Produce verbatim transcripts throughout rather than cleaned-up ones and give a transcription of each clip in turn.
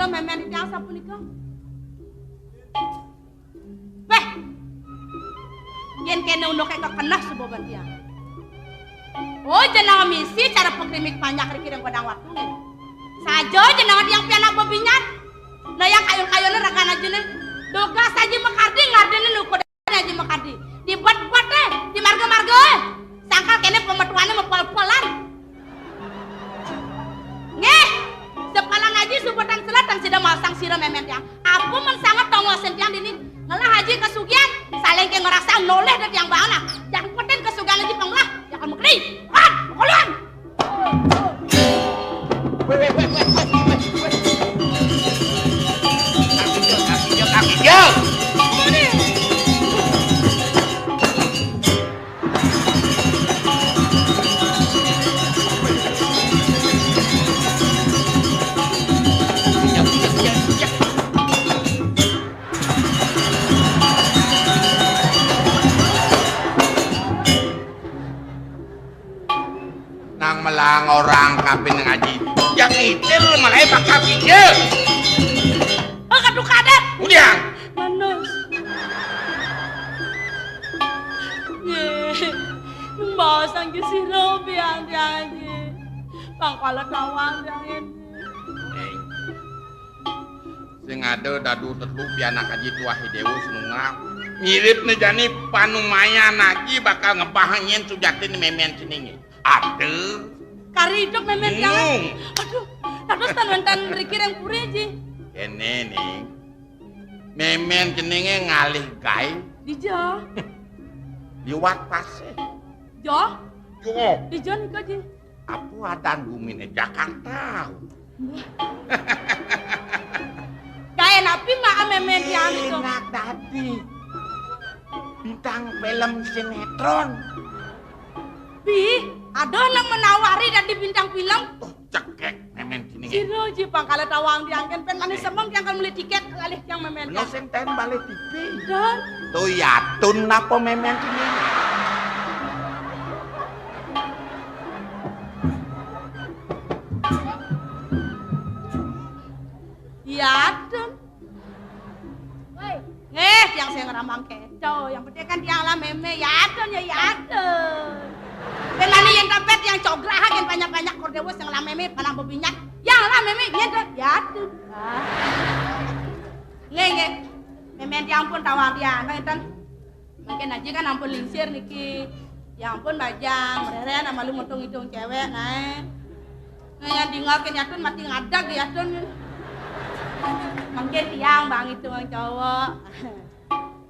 Mémén titiang sapunika. Béh. Yén kéné unduké kekeneh suba ban tiang. Oh, jenenga misi cara pakrimik panjak riki ring godang watu. Saja jenenga tiang pianak bebinyan. Nah, yang kayun-kayunan rekan ajané. Dugas Aji Makardi ngardénin ukuran Aji Makardi. Di bet-beté, di marga-marga. Sangkal kéné pemetuané mepel-pelan. Nggih, sepalan aji subetan selat dan sida masang sira mémén tiang. Apa men sanget tongosin tiang dini? Ngelah aji kasugihan, saling ke ngerasa nolih dadi tiang baana. Jangkutin kasugihan aji panglah, ya kan mekli. Wan, koluan. Weh, weh, weh, weh, weh, weh, weh. Kaki jeng, kaki jeng, kaki jeng. Nang melang orang kapin ngaji. Yang itil malah bakal pikir. Oh, kedukadan. Udiang. Manus. Nggih. Mbok sang ke sira pian tiang iki. Pang kala tawang tiang iki. Sing ada dadu telu pianak aji tuah Déwa Sinunggak. Miripné jani panumayan aji bakal ngebah nyén sujatiné mémén ceningé. Ada. Kari idup mémén tiang. Hmm. Aduh, dados tan wénten mriki ring puri, Ji. Kéné, Ning. Mémén ceningé ngalih gaé. Dija? Liwat pasih. Jo? Jo. Dija nika, Ji? Apa adan guminé Jakarta? Gaé napi mak mémén tiang nika? Enak dadi. Bintang film sinetron. Pi, ada nang menawari dadi bintang film? Oh, cekek mémén ceningé. Sira Ji pang kala tawang tiang kén pén manis semeng tiang kan meli tikét ngalih tiang mémén tiang. Sing ten balik T V. Dan? To yatun napa mémén ceningé? Yatun. Woi. Eh, tiang sing ngrambang kéto. Yang penting kan tiang lah mémé, yatun ya yatun. Pén mani yén tapet tiang cograh gén banyak-banyak kor Déwa sing lah mémé, panah bebinyak. Yang lah mémé, yén to, yatun. Ah. Nggih, nggih. Mémén tiang pun tawang tiang, nggih, ten. Mangkin aji kan ampun lingsir niki. Ya ampun, bajang, mrérén malu mutung idung céwék, naé. Nah, yang dingakin yatun mati ngadag yatun. Mangkin tiang bang itu bang cowok.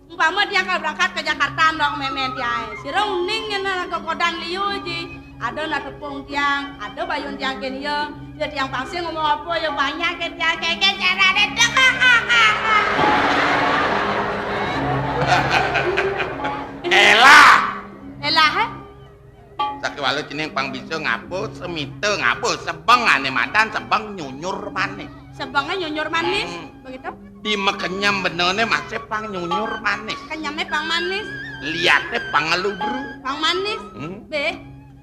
Umpama tiang kalau berangkat ke Jakarta, ndok mémén tiang. Sira uning ngéné ke kodan liu ji. Ada nak tepung tiang, ada bayun tiang kén ya. Ya tiang pangsi ngomong apa ya banyak kén tiang kéké cara deh. Elah. Elah, eh? Sakéwala cening pang bisa ngaba semita ngaba sebeng ané madan sebeng nyunyur manis. Sebengé nyunyur manis, hmm, begitu? Di makenyem benané masih pang nyunyur manis. Kenyemé pang manis. Liaté pang ngelubru. Pang manis. Hmm. Béh,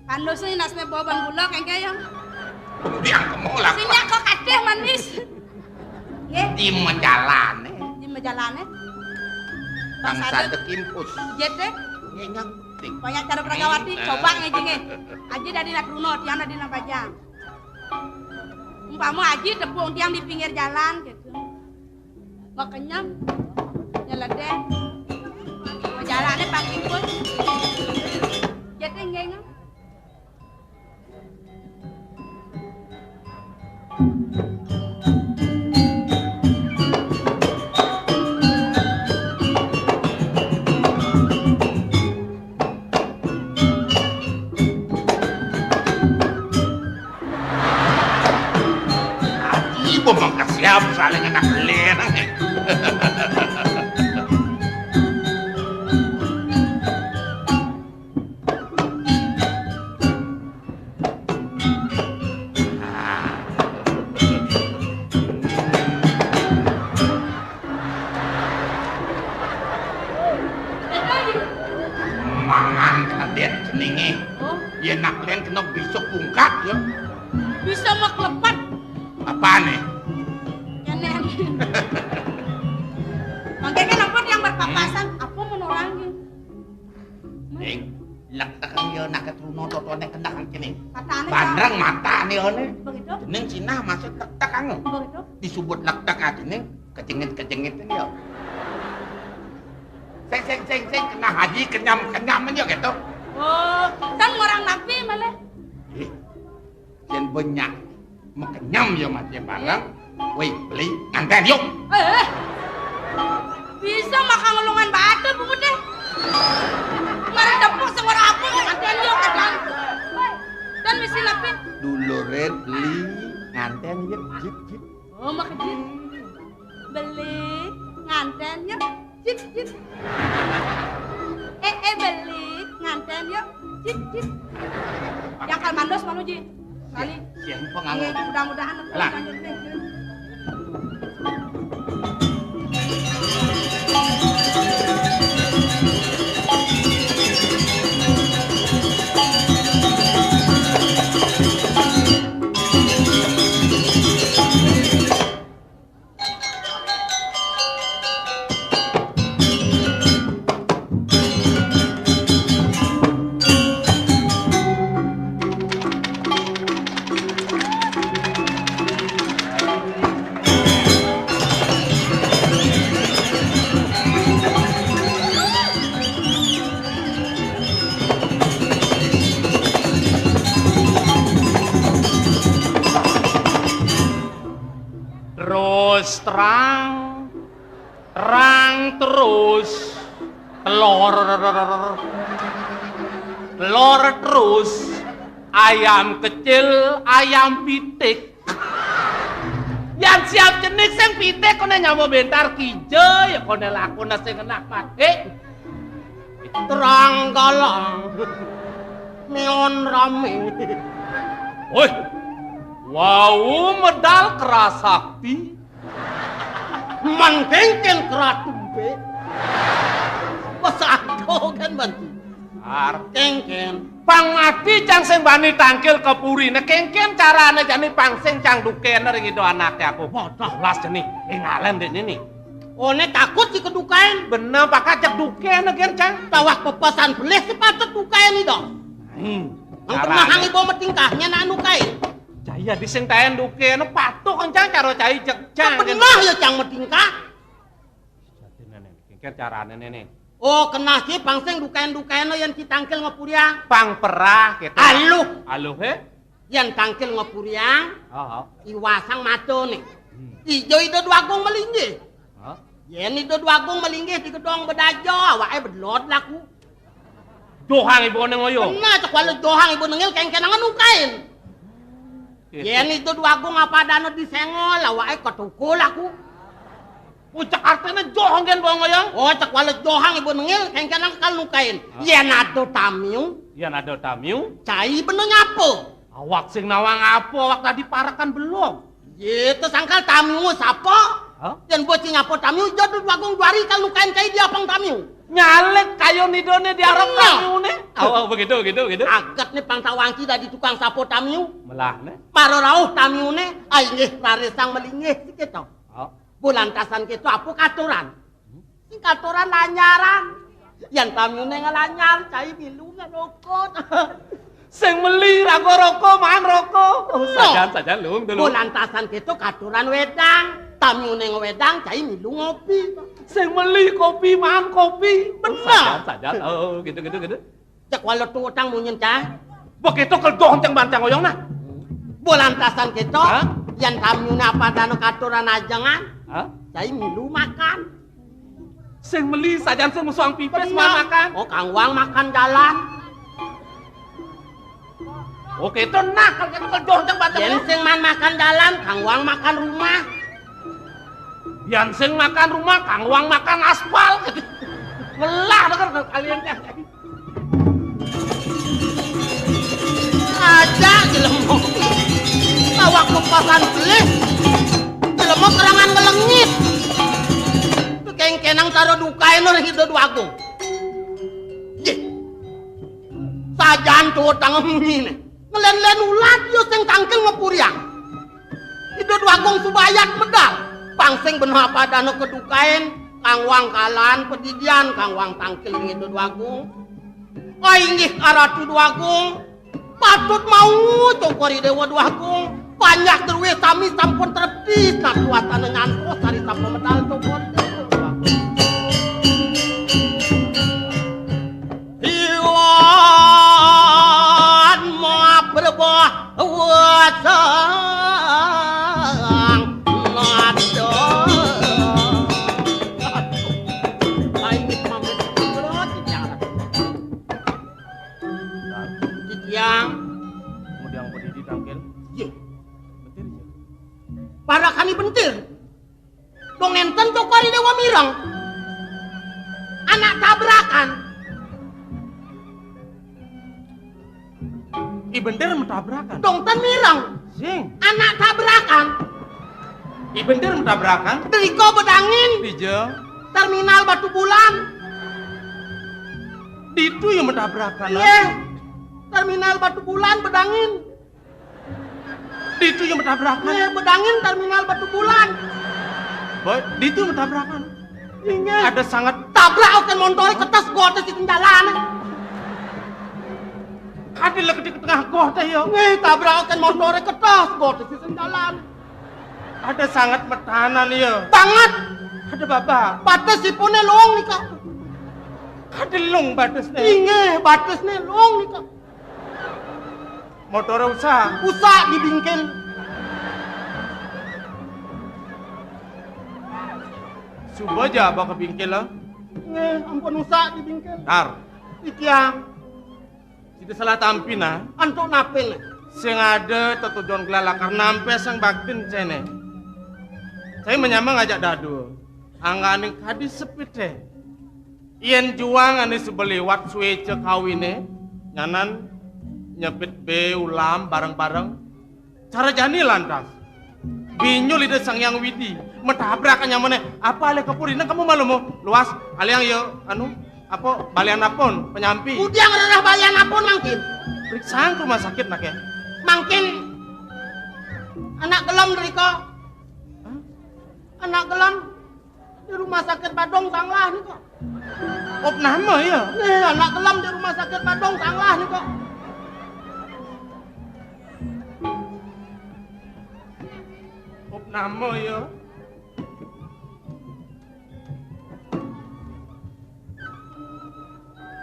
pandus ni nasmé bawa ban gula kéngké ya. Biang kemo lah. Sing nyak kok kadéh manis. Nggih. Di majalané. Di majalané. Bangsa dekimpus. Jet deh. Nggih, ngerti. Banyak cara Pragawati, hmm, coba ngajine. Aji dadi nak runo, tiang dadi nak bajang. Umpama aji tepung tiang di pinggir jalan gitu. Mau kenyang, nyeledeh. Mau jalané pakai pun. Jadi nggih, nggih. Ati ibu mengkesiap saling anak lén. Mangan kadét ceningé. Oh. Yén nak lén kena bisa pungkat ya. Bisa maklepat. Apané? Yén Mangke kan apa yang berpapasan? Apa menorangin? Ning, lektekang ya nak truna totone kendak kene. Matane. Bandreng matane one. Begitu? Jeneng Cina masih lektekang. Begitu? Disebut lektek atine kejengit-kejengit ini ya. Sing, sing, sing, sing, kena haji kenyam-kenyam aja gitu. Oh, kan orang nabi malah. Ih, yen banyak makenyam ya mati barang. Woi, beli nganten yuk. Eh, eh. Bisa makan ngelungan batu, Bu, deh. Mari tepuk sing ora apa, nganten yuk, kadang. Dan mesti napi? Dulure beli nganten yuk, jip, jip. Oh, makejit. Beli nganten yuk, jip, jip. Eh, eh, beli nganten yuk, jip, jip. Yang kal mandos manuji. Kali. Siang pengangon. Iya, mudah-mudahan. Lah. Terus terang, terang terus, telur, telur terus, ayam kecil, ayam pitik. Yang siap jenis sing pitik kone nyamuk bentar kija ya kone lakune sing enak pakai. Terang galang, neon rame. Woi, wau medal kerasakti. Mangkengken keratumpe. Pesado kan bantu. Ar kengken. Pang mati cang sing bani tangkil ke purine, kengken carane jani pang sing cang dukene ring ida anake aku. Wadah las jeni, ingalen dek nini. One takut si kedukaen. Bener, pakat cek dukene gen cang. Tawah pepesan belih si patut dukaen ida. Hmm. Nang carane. Tenahang ibu metingkahnya nak nukaen. Jaya di sing taen dukene patuh kencang cara cai cek cang. Pernah ya cang metingkah. Jadine ne, kengken carane ne, ne. Oh, kenah ki pang sing dukaen-dukaen yen ki tangkil ngepuriang. Pang perah gitu. Aluh. Aluh, he? Yen tangkil ngepuriang, oh, oh, iwasang matane. Hmm. Ijo Ida Dwagung melinggih. Hah? Yen Ida Dwagung melinggih di gedong bedaja, awake bedlot laku. Johang ibune ngoyo. Bener, cek wale johang ibune ngil kengken angen nukaen. Gitu. Yen Ida Dwagung apa dana disengol, awake ketukul aku. Oh, cek artine joh anggen bong ngoyong. Oh, cek wale johang ibu nengil, kengken angkal nukain. Hah? Yen ada tamiu. Yen ada tamiu. Cai bener nyapa? Awak sing nawang apa? Awak tadi parekan belum. Ye, terus angkal tamiu sapa? Hah? Yen bocah nyapa tamiu, Ida Dwagung juari kal nukain cai di apang tamiu. Nyalit kayu nidone di arep tamiune. Nah. Oh, begitu, begitu, begitu. Aget nih pang tawangki dadi tukang sapa tamiu. Melah, ne? Para rauh tamiune, ai nggih rarisang melinggih sik to. Oh. Bulantasan keto apa katuran? Sing katuran lanyaran. Yang tamiune ngelanyar, cai milu ngerokok. Sing meli raga rokok, mangan rokok. Oh, sajan, sajan, Lung, dulu. Bulantasan keto katuran wedang. Tamiune ngewedang, cai milu ngopi. Sing meli kopi, mangan kopi. Bener. Sajan, sajan. Oh, gitu, gitu, gitu. Cek wale tutang munyin cah. Begitu kedoh ceng bancang oyong nah. Bulantasan keto, hah? Yang tamiune apa dana katuran ajengan, hah? Cai milu makan. Sing meli sajan sing musuang pipis man makan. Oh, kang wang makan jalan. Oke, itu nah kalau gitu kedoh ceng bancang oyong. Yen sing man makan jalan, kang wang makan rumah. Yang sing makan rumah, kang wang makan aspal gitu. Melah denger kalian teh. Aja jelema. Awak kupasan pelih. Jelema kerangan ngelengit. Kengkenang taro dukain orang hidup wagung. Ye. Sajan tuh tangan ini. Ngelen-len ulat yo sing tangkil ngepuriang. Hidup wagung subayat medal. Pang sing benah padana kadukain, kang wang kalan padidian, kang wang tangkil ring Ida Dwagung. Ai inggih Ratu Dwagung, patut mau Cokor I Dewa Dwagung, panjak druwé sami sampun trepti, nah kuatana nyantos sari sampun medal Cokor I Dewa Dwagung. Iwan mabrebah wasang nada. Aduh, aing pamit dulu, Titiang. Titiang. Kemudian berdiri tangkil. Iya. Betul ya. Parakani bentir. Dong énten Cokor I Dewa mireng. Anak tabrakan. I bentir matabrakan. Dong ten mireng. Sing. Anak tabrakan. I bentir matabrakan. Drika bedangin. Dija. Terminal Batubulan. Ditu ya matabrakan. Iya. Terminal Batubulan bedangin. Ditu ya matabrakan. Iya, bedangin Terminal Batubulan. Boy, ditu matabrakan. Inggih. Ada sangat tabrak oké montoré ketes goté sisi jalan. Kadé lek di tengah goté ya. Nggih, tabrak oké montoré ketes goté sisi jalan. Ada sangat metanan ya. Banget. Ada babak. Bates ipuné luung nika. Kadé luung batesné. Inggih, batesné luung nika. Motoré usah. Usah dibingkil. Suba ja abah kebingkil, ah. Nggih, ampun usah dibingkil. Dar. Titiang. Sida salah tampi, nah. Antuk napi, nah? Sing ada tetujon gelah lakar nampésang baktin cainé. Cai manyama ngajak dadua. Angganing kadi sepité. Yén juang ané suba liwat suéca kawiné, nyanan nyebit bé ulam bareng-bareng. Cara jani lantas. Binyul Ida Sang Hyang Widi, matabrak nyamané, apa alih ka puri, nang kemu malu mo. Luas, aliang ya, anu, apa, balian apun, panyampi. Udiang rereh balian apun mangkin. Periksaan ke rumah sakit, nak ya? Mangkin anak gelem drika. Hah? Anak gelem. Di rumah sakit Badung sanglah nika. Opname ya? Nih, anak gelem di rumah sakit Badung sanglah nika. Opname ya?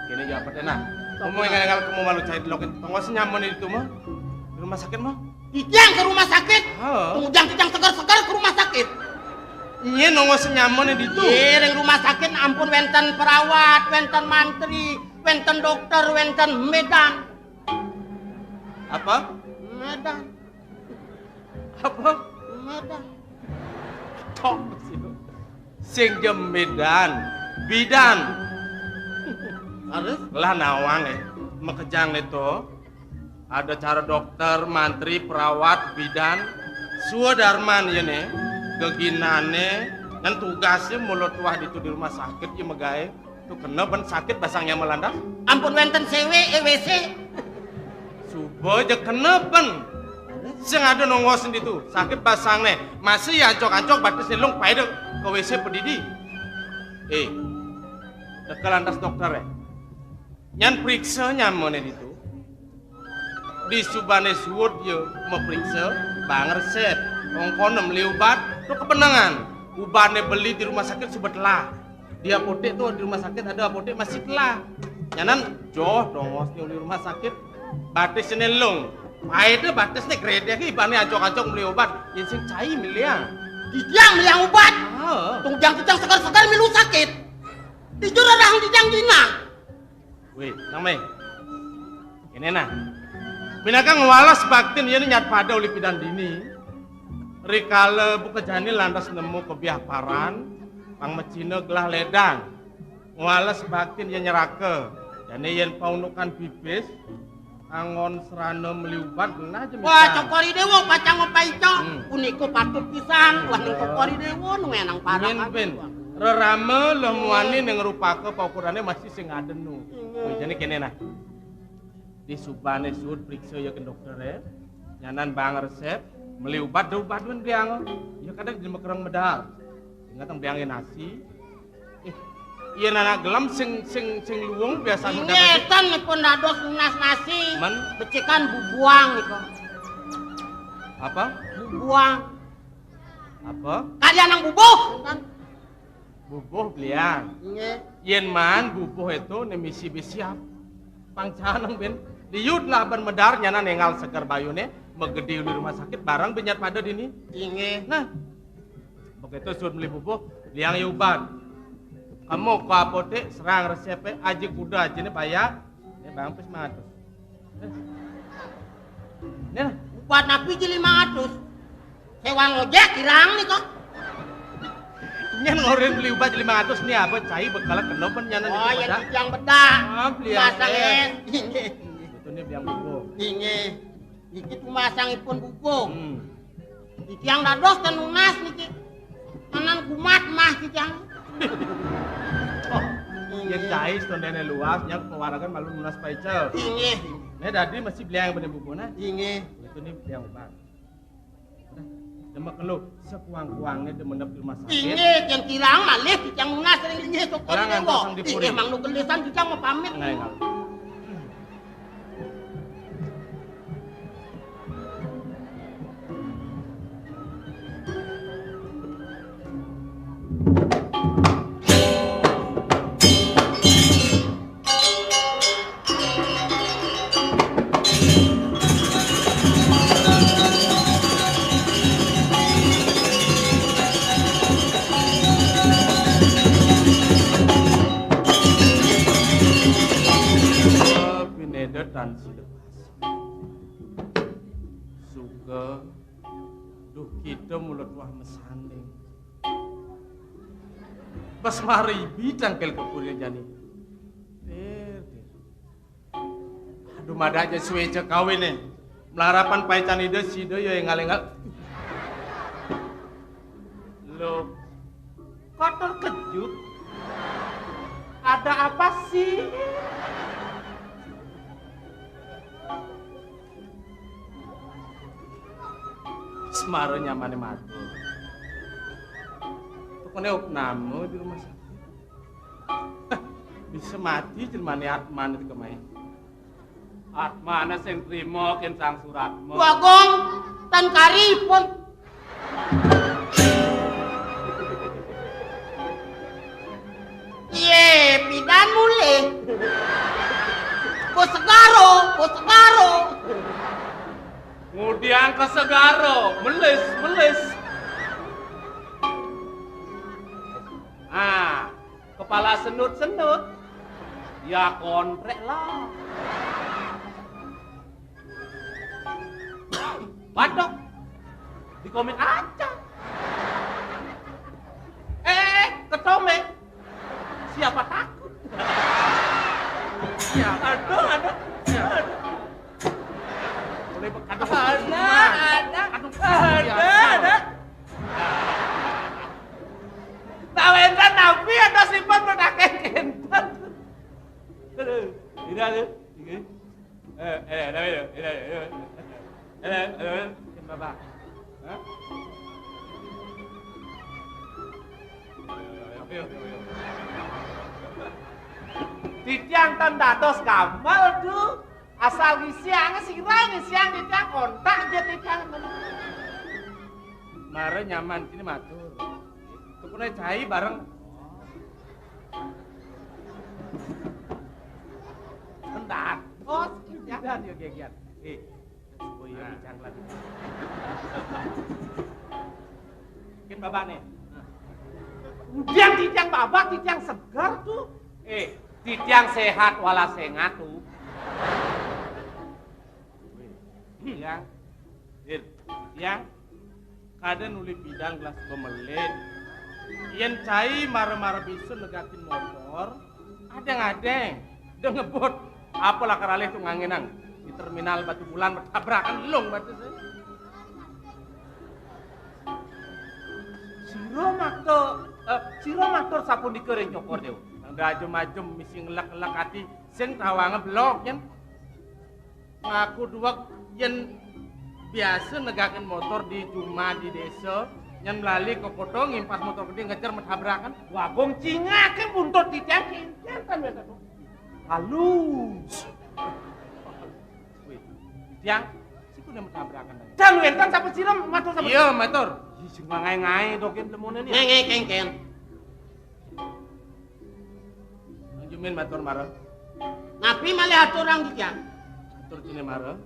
Kéné jawab pertanyaan. Kamu yang ngal kamu malu cai loket. Tongos nyaman itu mah. Di rumah sakit mah. Titiang ke rumah sakit. Heeh. Tunggu jang titiang seger-seger ke rumah sakit. Iya, nongos nyaman di itu. Iya, ring rumah sakit ampun wénten perawat, wénten mantri, wénten dokter, wénten médan. Apa? Médan. Apa? Médan. Tok sih. Sing ja médan, bidan. Harus? Lah nawang, eh. Makejang né to. Ada cara dokter, mantri, perawat, bidan. Swadarman ya né. Geginané, ngan tugasnya mula tuah ditu di rumah sakit ya magaé. Tuh kena ben sakit basang nyama lantas. Ampun wénten C W, eh, W C. Suba ja kena ben. Sing ada nongos ditu, sakit basangné. Masih ya ancok-ancok batis nilung paida ke W C padidi. Eh, teka lantas dokter, eh. Nyan periksa nyamané ditu. Di subané suud ya mapriksa, bang resep. Ongkon meli ubat, tuh kepenangan. Ubatné beli di rumah sakit suba telah. Di apotek tuh, di rumah sakit ada apotek masih telah. Nyanan joh dongos di rumah sakit. Batis nilung. Paida batis né gredek, ibané ancok-ancok meli obat. Yén sing cai miliang. Titiang miliang obat. Ah. Tong jang titiang segar-segar milu sakit. Dijur orang titiang dina. Wéh, nang mé. Kéné nah. Pinaka ngwales baktin yén nyat pada uli pidan dini. Rikala buka jani lantas nemu kebiah paran, pang macina gelah ledang. Ngwales baktin ya nyeraka. Jani yén paundukan pipis, anggon serana meli ubat genah aja. Wah, misan. Cokor I Déwa pacang ngopaica. Hmm. Punika patut pisan. Wah, ning Cokor I Déwa nu enang parah. Nyen, kan? Pin. Rerama leh muani ning rupaka paukurané masih sing adenu. Hmm. Wih, jani kéné nah. Di subané suud priksa ya ke dokter ya. Nyanan bang resep. Meli ubat, da ubat duwén biang. Ya kadang di mekereng medar. Ingat yang biang nasi. Eh, iya anak gelem sing sing sing luwung biasa medar nasi. Ingeten nipun dados nunas nasi. Men? Becikan bubuang niku. Apa? Bubuang. Apa? Kalian nang bubuh, kan? Bubuh belian. Inggih. Yén maan bubuh itu né misi bisiap. Pang caneng bin. Liud lah ben medar nyana néngal seger bayuné, megedi uli rumah sakit bareng benyat pada dini. Inggih. Nah, begitu suud meli bubuh, liang ya ubat. Kamu ke apotek, serang resepnya, aji kuda aji ini bayar. Ini bang pis mangatus. Ini lah. Ubat napi ji lima ratus? Sewa ngojek kirang nih kok. Nyén ngorin beli ubat lima ratus nih apa cai bekal kena pun nyana. Oh, ya yang bedak. Ah, beli yang masang eh. Ini. Betul nih biang bubuh. Ini. Iki tumasangipun bubuh. Hmm. Iki yang dados ten nunas niki. Tenan kumat mah iki yang. Oh, yén cai setondene luas, nyang pewaragan malu nunas paicel. Inggih. Né dadi mesti beliang bener bubuh nah. Inggih. Itu nih biang ubat. Nah, demek lu sekuang-kuangnya demenep di rumah sakit. Inggih, yang kirang malih yang nunas sering inggih toko. Kurang ini, ngantos wah. Yang dipuri. Inggih, emang lu gelisan juga mau pamit. Enggak, enggak. Pinedetan sida. Suka, duh kita mula tuah mesanding. Pas maribi tangkel kepurnya jani. Ter, ter. Aduh, mada aja suwe cek kawin nih. Melarapan paitan ide sida ya engal-engal. Loh, kok terkejut? Ada apa sih? Semara nyamane matur. Tukune opname di rumah sakit. Bisa mati jelmane Atman itu kemae. Atmane sing trima ken sang suratmu. Bagong tan kari pun. Iye, pidan mulih. Bos segaro, bos segaro. Ngudiang ke segaro, melis, melis. Ah, kepala senut-senut. Ya kontrek lah. Batok. Di komen aja. Eh, eh, eh, ketome. Siapa takut? Ya, aduh, aduh. Ya. Aduh. Boleh be-, aduh. Ada, ada. Aduh. Ada, ya, ada. Tawénten napi antosipun menaken kénten? Aduh, ini ada. Ini. Eh, eh, ada, ada, ada, ada. Ada, ada, ada. Bapak. Hah? Ayo, ayo, ayo. Titiang tan dados gamal, Du. Asal ngisiang sira ngisiang titiang kontak aja titiang. Mare nyaman sini matur. Tukune cai bareng. Entar. Oh, sekian. Dan yo gegian. Eh, oh iya, nah. Bincang lagi. Mungkin bapak nih. Udah titiang babak, titiang segar tuh. Eh, titiang sehat wala sengat tuh. Iya. Dir, iya. Kada nuli pidan gelas bemelit. Yén cai mara-mara bisu negakin motor, adeng-adeng, da ngebut. Apa lakar alih tu nganginang di terminal Batu Bulan bertabrakan lung batu sih. Sira makta, eh, sira matur sapunika ring Cokor Dewa? Nang da ajem-ajem misi ngelek-ngelek ati sing tawanga belog, yén. Ngaku duweg yén Biasa negakin motor di jumah di desa, nyen melali ke kota ngimpas motor gede ngejar metabrakan. Wagong cingake buntut titiang kinten kan wénten. Halus. Wih, tiang, siku ne metabrakan tadi. Dan wénten sapa sira matur sapa? Iya, matur. Ih, sing ngaé-ngaé dokin lemone ni. Ngengé kengken. Nang Jumin matur mara. Napi malih aturang titiang? Atur cine mara.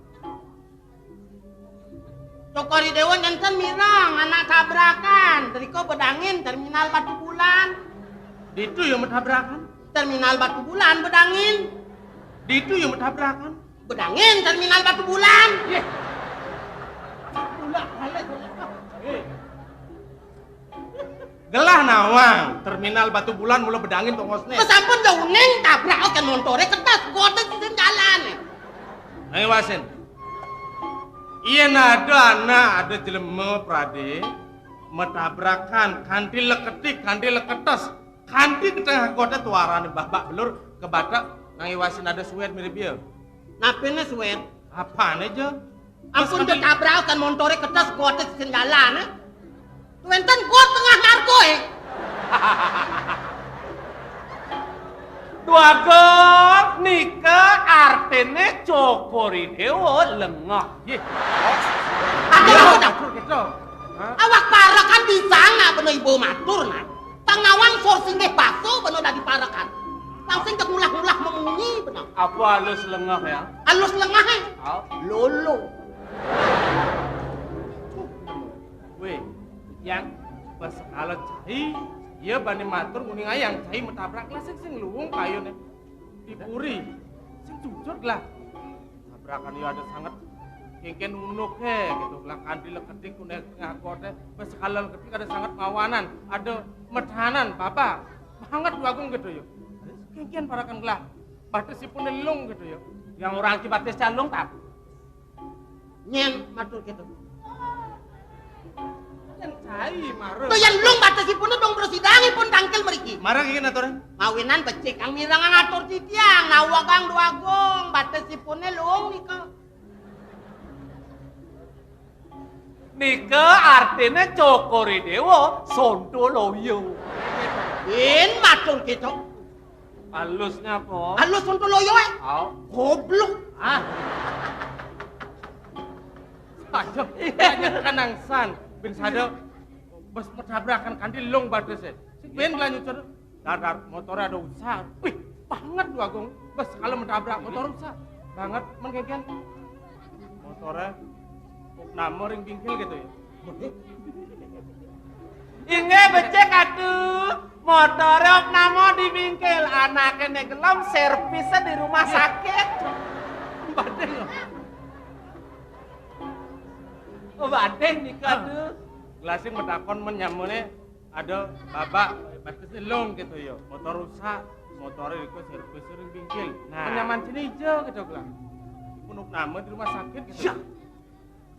Cokor I Déwa nénten mireng anak tabrakan, drika bedangin Terminal Batubulan. Ditu ya metabrakan. Terminal Batubulan bedangin. Ditu ya metabrakan. Bedangin Terminal Batubulan. Yeh. Ulah balik. Eh. Gelah nawang, Terminal Batubulan mula bedangin tongosné. Sampun ja uning tabrak kén montore kedas, godeg sing jalan. Ayo wasin. Yén ada anak, ada jelema prade metabrakan kanti leketik, kanti leketes, kanti ke tengah kota tuarane babak belur ke batak nang iwasin ada suwed mirip dia. Napine suwed? Apane ja? Ampun, ditabrak kan montore kedas, gote sing jalan, eh. Wénten got tengah ngargo, eh. Dwagung nika artine Cokor I Déwa lengah. Yeh. Ada apa, Dang? Gitu. Hah? Awak parekan bisa nak bena ibu matur, nak. Tang nawang sor singgih baso bena dadi parekan. Langsung ngulah-ngulah memunyi bena. Apa alus lengah ya? Alus lengah, eh? Au. Lolo. Weh, yang pas sekala cai, iya bani matur nguning ayang cai metabrak lah sing sing luwung kayune. Di puri, sing jujur lah. Tabrakan ya ada sanget kengken unuk he, gitu lah, kanti leketik kuning tengah kote, pas sekala leketik ada sanget mawanan, ada metanan, baba. Banget Dwagung gitu ya. Kengken parakan gelah. Batesipun lung gitu ya. Yang orang ki bates lung tak? Nyen matur gitu. Yang cai mara. Tuh yang lung batesipun dong prosidangipun tangkil mriki. Mara kengken aturan. Mawinan becik kang mireng ngatur titiang, nawa kang Dwagung batesipune lung nika. Nika artine Cokor I Déwa Sontoloyo. Yen matur gitu. Alusnya apa? Alus Sontoloyo, eh? Au. Goblok. Ah. Ayo, ayo kanangsan. Bin sada bes metabrakan kanti lung batese. Sing ben lanjut terus. Dar, dar, motore ada usaha. Wih, banget Dwagung. Bes kalau metabrak motor usaha. Banget men kengken. Motore nama ring bingkil gitu ya. Inggih becik atuh. Motore opname di bingkil, anake nek gelem servisnya di rumah sakit. Badhe. Oh, badhe nika tuh. Gelasin metakon men nyamane ada babak batis lung gitu ya. Motor rusak, motore iku servis ring bingkil. Nah. Penyaman sini ijo gitu gelah. Punuk nama di rumah sakit gitu. Ya.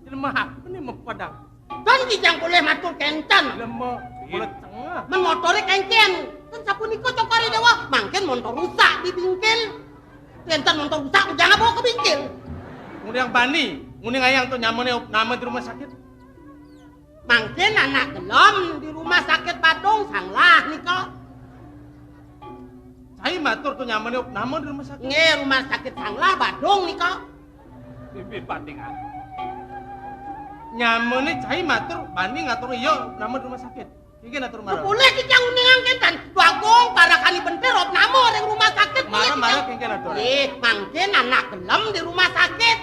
Jelema apa nih mau padang? Dan kijang boleh matur kenten. Jelema boleh tengah. Men motore kengken. Kan sapunika Cokor I Déwa, mangken motor rusak di bingkil. Kenten motor rusak, jangan bawa ke bingkil. Nguning bani, nguning ayang tuh nyamane nama di rumah sakit. Mangkin anak gelem di rumah sakit Badung Sanglah nika. Cai matur tuh nyamane nama di rumah sakit. Nggih, rumah sakit Sanglah Badung nika. Pimpin bandingan. Nyamane cai matur bani ngatur iya nama di rumah sakit. Iki ngatur marah. Boleh iki yang uningang kenten. Bagong parakani bentir opname ring rumah sakit. Marah, marah kengken atur. Eh, mangkin anak gelem di rumah sakit.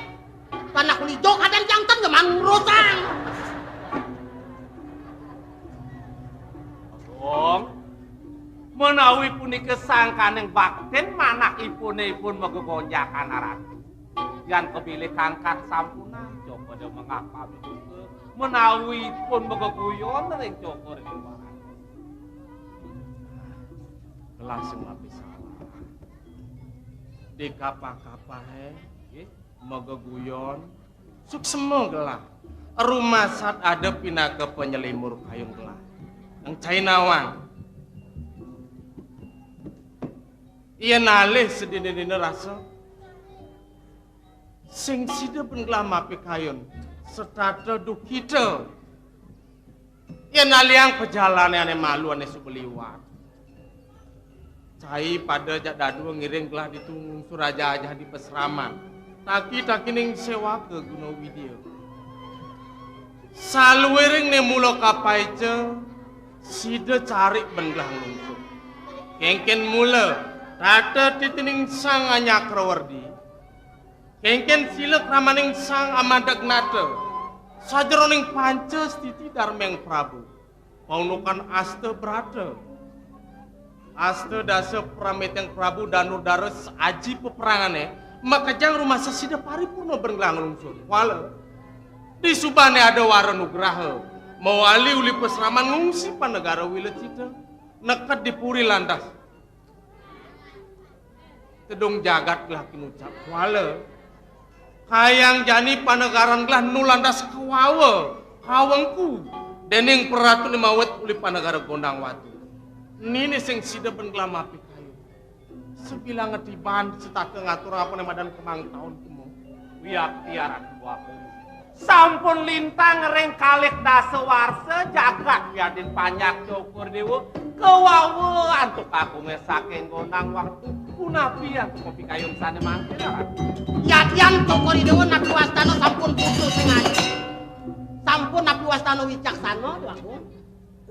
Panak lijo kadang janten geman ngurusang. Wong, menawi punika sangkaning baktin manakipune ipun megegonjakan aratu. Yan kebilih kangkat sampunan, coba dia mengakami juga. Menawi ipun megeguyon ring coba ring barang. Gelah sing mapi salah. Di kapah-kapahe, nggih, megeguyon, suksema gelah. Rumah sat ada pinaka penyelimur kayung gelah. Nang cai nawang. Iya nalih sedina-dina rasa. Sing sida pun gelah mapi kayun. Setata duhkita. Yén aliang pajalané ané malu ané suba liwat. Cai pada jak dadua ngiring gelah ditu ngungsur ajah-ajah di pasraman. Taki-takining séwaka guna widya. Saluiring né mula kapaica, sida carik ben gelah nglungsur. Kénkén mula, tata titining Sang Anyakrawerdi. Kénkén sila kramaning Sang Amadagnata. Sajeroning panca stiti darmeng Prabu. Paundukan asta brata. Asta dasa pramiteng Prabu Danudara saji peperangané, makejang rumasa sida paripurna ben gelah nglungsur. Kuala. Disubané ada wara nugraha, mawali uli pasraman ngungsi panegara Wilecita, neked di puri landas. Tedung jagat gelah kinucap. Kuala. Kayang jani panegaran gelah nu landas kawawa, kawengku, dening praratuné mawit uli panegara Gondang Watu. Niné sing sida ben gelah mapikayun. Sabilang ngetiban setata ngatur apané madan kemang taun kemo. Wiakti Ratu Agung. Sampun lintang ring kalih dasa warsa jagat wiadin panjak Cokor Déwa kawawa antuk kakungé saking Gondang Watu. Punapi antuk pikayun sané mangkin, Ratu? Yadian Cokor Déwa napi wastana sampun putus sing aji. Sampun napi wastana wicaksana, Déwa Agung.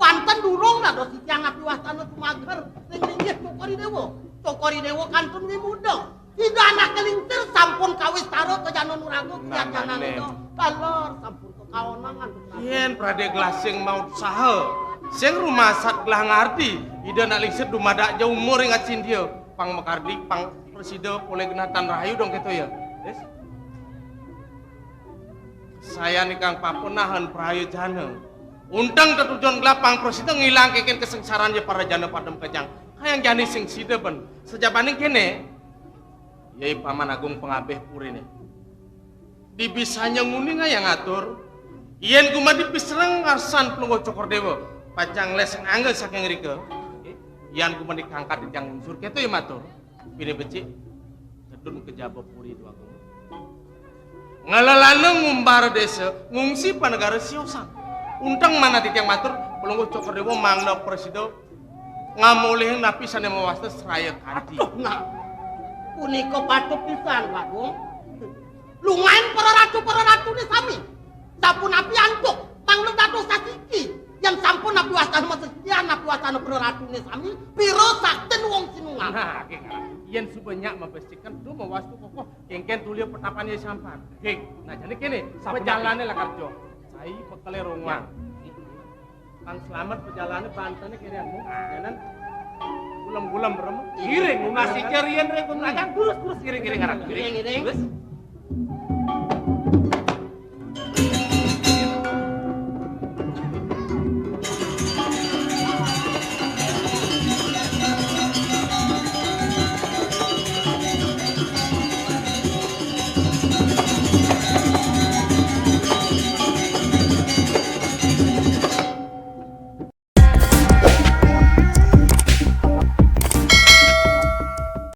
Wanten durung dados titiang napi wastana sumager ring linggih Cokor Déwa. Cokor Déwa kantun wimuda. Ida anak kelincir sampun kawistara ka Jana Nuraga. Nah, kian Jana nah, Nuraga. Taler sampun kakaonangan. Yén pradé gelah sing mautsaha, sing rumasat gelah ngardi, Ida anak lingsir dumadak ja umur ing acindia. Pang makardi, pang prasida polih genah tan rahayu dong kéto ya. Wis. Sayan ikang papunahan prayojana. Unteng tetujon gelah pang prasida ngilang kénkén kasengsaran ya para jana padem kejang. Kayang jani sing sida ben. Sajabaning kéné, ya Paman Agung pangabih puriné. Dibisanya nguning ayang atur, yén gumadi pisereng ngarsan Pelungguh Cokor Déwa, pacang les angga saking rika. Yan gumadi kangkat di jang unsur kéto ya matur. Pinih becik, tedun ka jaba puri Déwa Agung. Ngelelana ngumbara désa, ngungsi panegara siosan. Unteng manah titiang matur, Pelungguh Cokor Déwa mangda prasida ngamolihang napi sané mawasta sraya kanti. Aduh, nah. Punika patut pisan, Déwa Agung. Lungain para ratu, para ratuné sami. Sapunapi antuk, mangda dados sasiki. Yén sampun napi wastana masesian, napi wastana para ratuné sami, pira saktin wong sinungaran. Nah, nggih, ngarang. Yén suba nyak mabestikan, duh mawastu kokoh, kénkén tulia petapan ya sampan. Nggih. Nah, jani kéné, sapunapi? Pejalané lakar joh. Cai bekelé rongwang. Ya. Kang selamat pejalané bantené kéné anu. Nah. Janan gulem-gulem rem. Ngiring, nunas sicarian rek pemelakan, terus, terus, ngiring, ngiring, ngarang. Ngiring, ngiring. Terus?